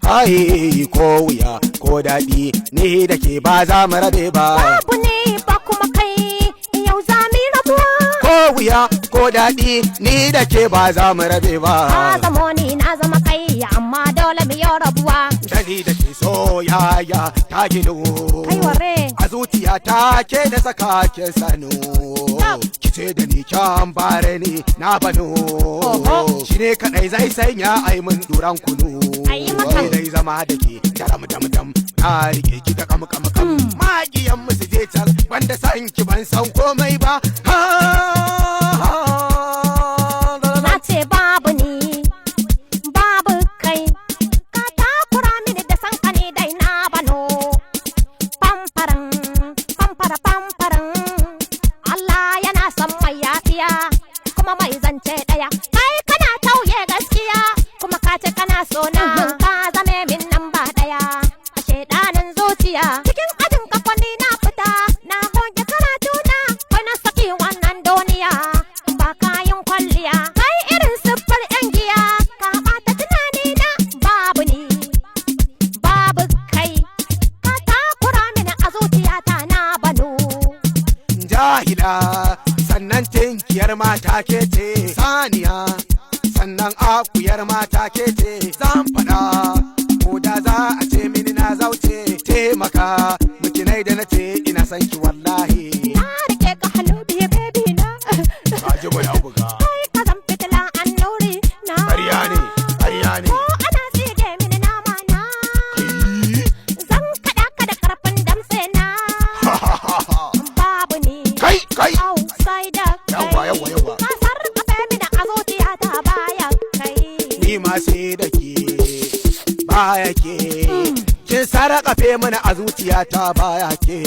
Ai, ko wuya ko daɗi, ni da ke ba za mu rabe ba. Babu ne ba kuma kai, yau za mu yi rabuwa. Ko wuya ko daɗi, ni da ke ba za mu rabe ba. Ka zamo ni, na zama kai, amma dole mu yi rabuwa. Da ni da ke soyayya ta gino. Kai ware. A zuciya ta ke da saka ke sano. Ki ce da ni kyan bare ni na bano. Oho. Shi ne kaɗai zai sanya ai mun duran kunu. Ai maka. Dai zama da ke daram dam dam. Na rike ki da kam kam kam. Maƙiyan musu je can wanda san ki ban san komai ba. Ha, ha, la, la, la. Na ce babu ni, babu kai, ka takura mini da san ka ne dai na bano. Famfaran, famfara famfaran, Allah yana son mai yafiya, kuma mai zance ɗaya. Kai kana tauye gaskiya, kuma ka ce kana so na, ka zame min nan ba ɗaya. A shaidanin zuciya, cikin ajin kafani na fita, na goge karatu na, kai na saki wannan duniya. Ba kayan kwalliya, kai irin siffar yan giya, ka ɓata tunani na. Babu ni, babu kai, ka takura mini a zuciyata na bano. Jahila, sannan tinkiyar mata ke ce, saniya sannan akuyar mata ke ce. Zan faɗa ko da za a ce mini na zauce. Taimaka mukinai da na ce ina son ki wallahi. Na rike ka hannu biyu, baby na. Kaji mai buga. Kai ka zan fitila an nuri na. Ƙarya ne, ƙarya ne. Ko ana tsige mini nama na, zan kaɗa ka da ƙarfin damtse na. Babu ni, Kai kai. outside kai. Yawa, yawa, yawa. Ka sarƙafe mini a zuciyata baya kai. Ni ma sai da ke baya ke. Kin sarƙafe mana a zuciyata baya ke.